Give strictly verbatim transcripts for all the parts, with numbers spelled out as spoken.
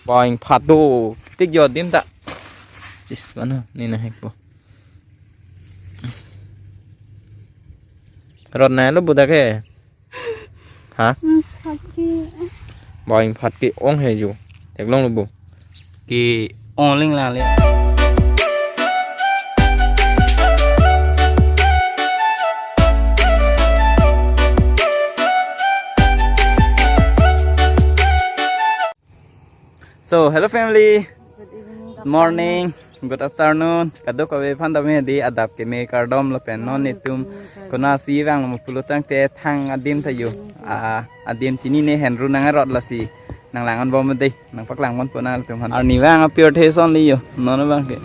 Ba ingphat dopik jo adim ta. Sis, mano, ne nanghekpo. Rot nanglo bu dak he. Ha? Ingphat ke. Ba ingphat ke-ong he jo. Theklonglo bu. Ke-ong ling lang le. So, hello family. Good evening, good morning, good afternoon. Kadokave aphan tame hedi adap keme kardom lapen non netum konatsi vanglo pulo tangte thang adim ta jo. Ah, adim chinine, Henru nangrot lasi nanglang-an bom dei, nangpaklang ponpo nangtum aphan. Arnivang apirthe ason li jo, non abang ke.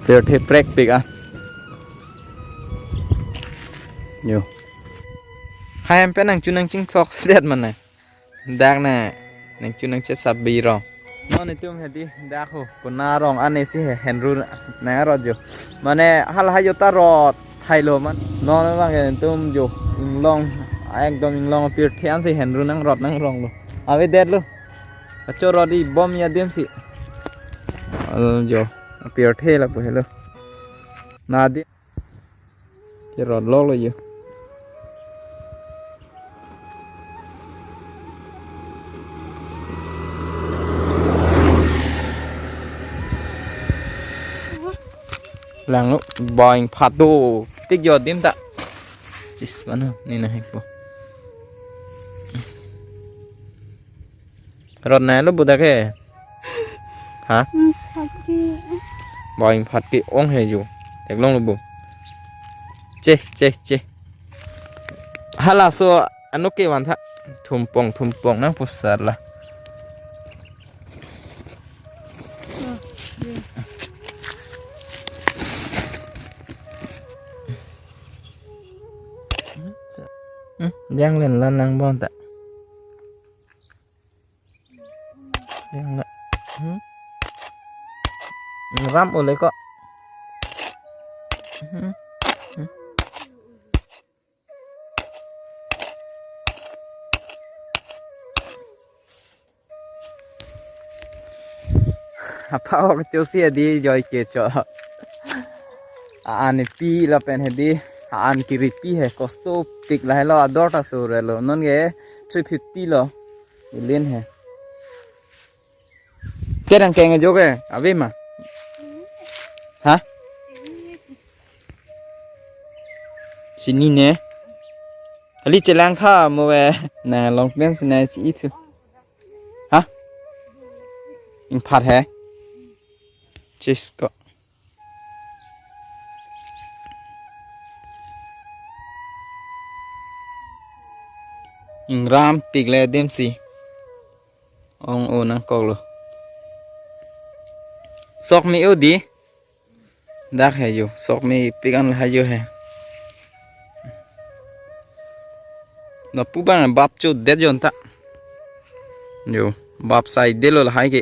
Pirthe prekpik ah. Jo. Hai em pen nangchu nangchingchok sedet mane. Dak ne, nangchu nangche sabi rong. Non netum hedi dak ho, konat rong ane si he, Henru nangrot jo. Mane halahai jo ta rot thailo man. Non abang ke netum jo, inglong, ekdom inglong apirthe ansi Henru nangrot nangronglo. Avedetlo. Acho rot i bom adim si. Al jo, apirthe lapu helo. Nadi. Cherot loklo jo. Langlo, ba ingphat dopik jo adim ta. Sis, mano, ne nanghekpo. Rot nanglo bu dak he. Ha? Ingphat ke. Ba ingphat ke-ong he jo. Theklonglo bu. Che, che, che. Halaso anok kevan tha. Thumpong, thumpong nangpusar la. Hmm, janglen la nangbom ta. Yang na. Hmm? Ram ole ko. Hmm? Hmm? Apa ok cho si adi joi ke cho. An pi lapen hedi. An kiripi he kostopik lahelo ador ta surelo. Non ke three fifty lo. Ilin he. Che nangkeng ajo ke, ave ma? Ha? Chinine. Kali chelang tha mo ve. Na long pen sina chi itu. Ha? Ingphat he. Chis ko. Ingrampik le adim si. Ong-o nangkoklo. Sok me-o di. Dak he jo. Sok mepik an lahai jo he. Lapu abang bap chodet jo anta. Jo. Bap saidetlo lahai ke.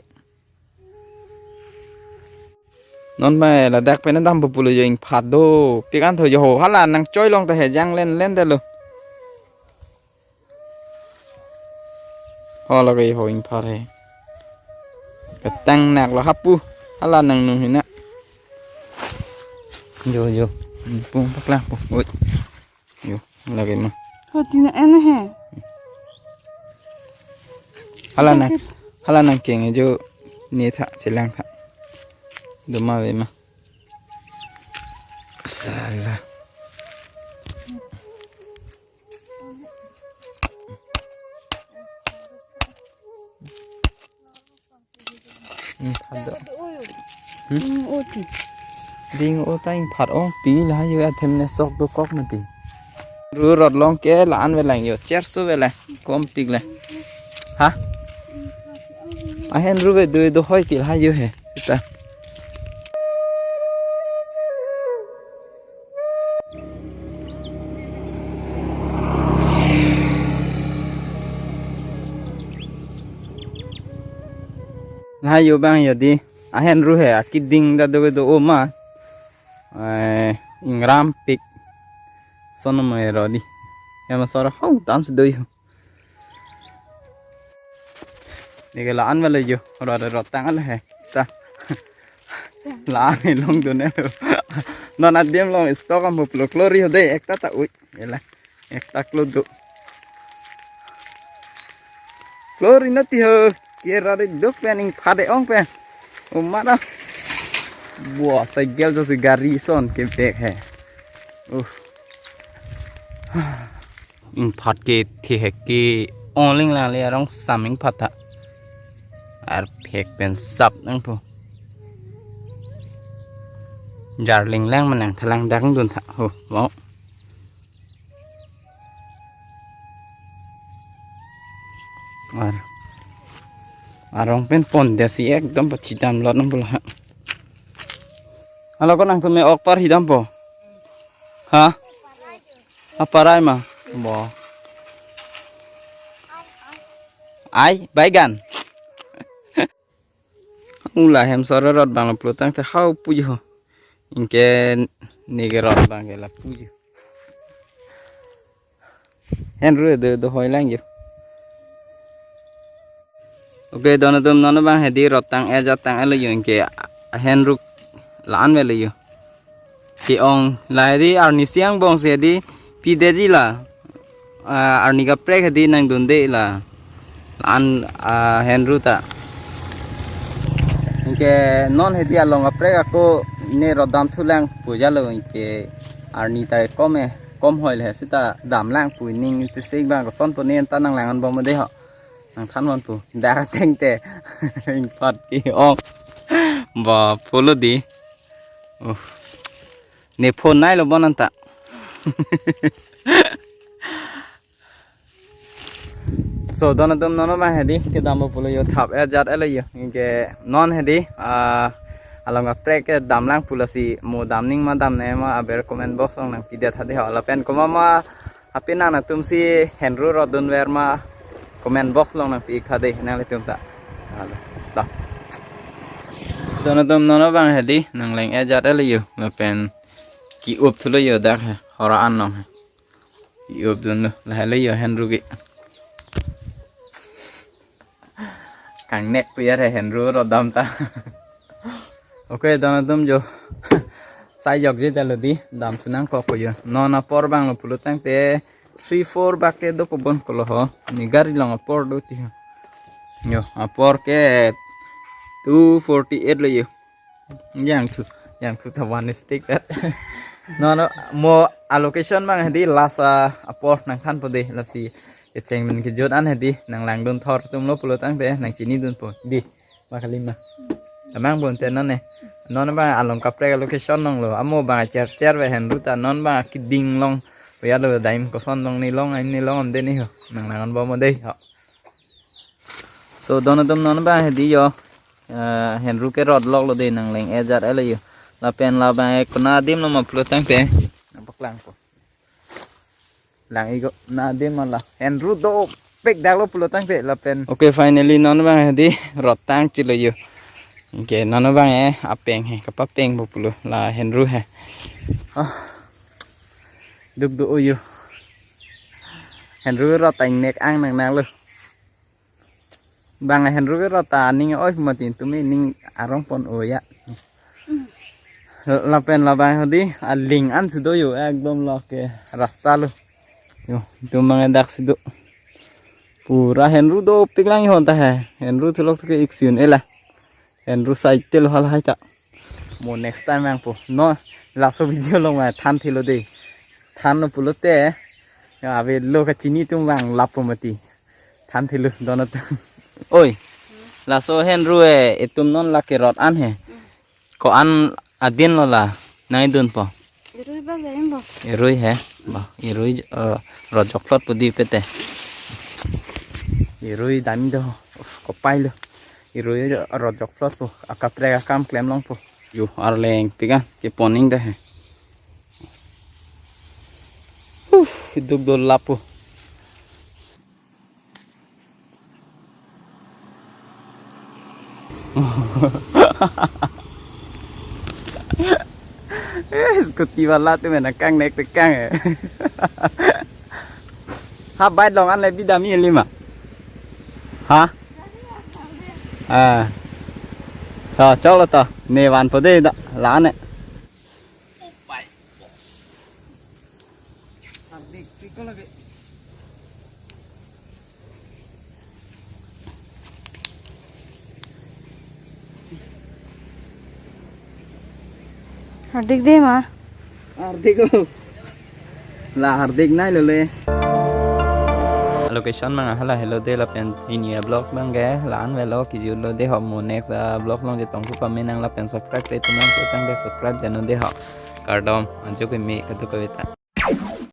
Non ma ladak pen dampo pulo jo, ingphat dopik an tho jo ho. Hala nangchoi long ta he janglen len detlo. Ho lake ho ingphat he. Ketang nak lo hapu. Hala nangnung hina. Jo, jo. Pung paklang pung. Oi. Jo, lake ma. Ho tina ena he. Hala nang, hala nangkeng jo, ne tha chelang tha. Doma ave ma. Sala. Ingphat do. Hmm? Ding o ti. Ding o ta ingphat ongpi lahai jo, athem ne sok dokok mati. Ru rot long ke la-an velang jo, cherso velang, kompik le. Ha? Ahen ru ve dui do hoi ti lahai jo he. Sita. Lahai jo abang jo di. Ahen ru he, akeding ta do do o ma. Eh, ingrampik. Sono mo ero di. Ya ma soro hau tan se do jo. Neke la-an vale jo. Rot rot tang ale he. Ta. La-an he longdun e. Non adim along stock am plo klori ho de ekta ta ui. Ela. Ekta klo do. Klori nati ho. Kera de dok pen ingphat de-ong pen. Umara. Bua cycle jo si gari son ke bag he. Uh. Ingphat ke thi he ke ongling lang le arong sam ingphat ta. Arphek pen sap nangpo. Jarling lang manang thalang dang dun tha. Ho, mo. Ar. Arong pen pon dia si ekdom pachidam lot nang pula. Halo ko nangtum me ok par hidampo. Ha? Aparai ma. Bo. Ai, baigan. Ula hem sore rot bang pulo tangte hau puji ho. Ingke neke rot bang ke la puji. Henru do do hoi lang jo. Okay, don atum non bang hedi rot tang-e jat tang-e lo jo ingke henru la-an vale jo. Ke-ong la hedi arni siang bong si hedi pidetji la. Ah, arni kaprek hedi nangdunde la. La-an, ah, henru ta. Ingke non hedi along kaprek ako ne rot dam thulang puja lo ingke arni ta kom e, kom hoi le seta dam lang pu ning si sik bang koson pu ne ta nang lang an bom de ho. Nang than mon pu. Dak tengte. Ingphat ke-ong. Ba pulo di. Uh. Ne phone nai lo bon anta. So, don atum non bang hedi kedam pulo jo thap-e jat-e lo jo. Ingke non hedi, ah, along kaprek kedam lang pulo si mo dam ning ma dam ne ma aber comment box along nangpidet hadi ho. Lapen komat ma aphi nangtum si henru rot dunver ma comment box along nangpi-ik tha de nanglitum ta. Halo. Ta. Don atum non bang hedi nang leng-e jat-e lo jo. Lapen ki-up thulo jo dak he. Hora an long he. Ki-up dunlo. La helo jo henru ke. Kangnek pu ya re henru rot dam ta. Okay, don atum jo. Sai jokje ta lo di dam thu nangkok ko jo. Non apor bang lo pulo tangte three four bak ke do po bon kolo ho. Ne gari along apor do ti ho. Jo, apor ke two forty-eight lo jo. Yang thu, yang thu ta one stick that. Non mo a location bang hedi last, ah, apor nang thanpo de lasi kecheng min kejut an hedi nang langdun thor atum lo pulo tangte nang chinidunpo. Di. Ba kali ma. Amang bon te non ne. Non bang along kaprek location along lo. Amo bang cher cher ve henru ta non bang keding along. Ya lo daim koson along ne long ai ne long am de ne ho. Nang lang an bom de ho. So don atum non bang hedi jo. Eh, henru ke rot lok lo de nang leng-e jat-e lo jo. Lapen la bang e kona adim lo ma pulo tangte. Nang paklangpo. Lang-ik ko na adim ma la. Henru dopik dak lo pulo tangte lapen. Okay, finally non bang hedi rot tang chilo jo. Okay, non bang e apeng he kapapeng po pulo la henru he. Ah. Duk do jo. Henru rot tang nek ang nang nang lo. Bang henru ke rot ta ning oi mati tumi ning arong pon o ya. Lapen la bang hedi aling an si do jo ekdom lo ke rasta lo. Jo, itum bang dak si do. Pura henru dopik lang ho ta he. Henru thulok thu ke-ik si un-e la. Henru sai tel hal hai ta. Mo next time nangpo. Non laso video along ma than thilo de. Than lo pulote. Ya ave lo kachini atum bang lapo mati. Than thilo don atum. Oi. Laso henru e itum non la ke rot an he. Ko-an adin lo la. Nangdunpo. Irui ba jaim bo. Irui he. Ba, irui, eh, rot jokplot pu di pete. Irui dam do. Uf, kopai lo. Irui rot jokplot pu. Akaprek akam klem longpo. Jo, arleng pik an kepon ning de he. Uf, duk do lapo. Eh, scooty wala tu mena kangnek te kang eh. Ha bike along an le bida mi lima. Ha? Ah. To, choklo to. Ne vanpo dei da. La-an ne. Hardik dei ma? Hardik o. La Hardik nai lo le. Location mang hala helo dei lapen pini a-vlogs abang ke la-an avelo, kejut lo dei ho, mo next a-vlogs along chetong thu pame nang lapen subscribe le tum lang putang dei subscribe dano dei ho. Kardom, anjo ke me kadu kaveta.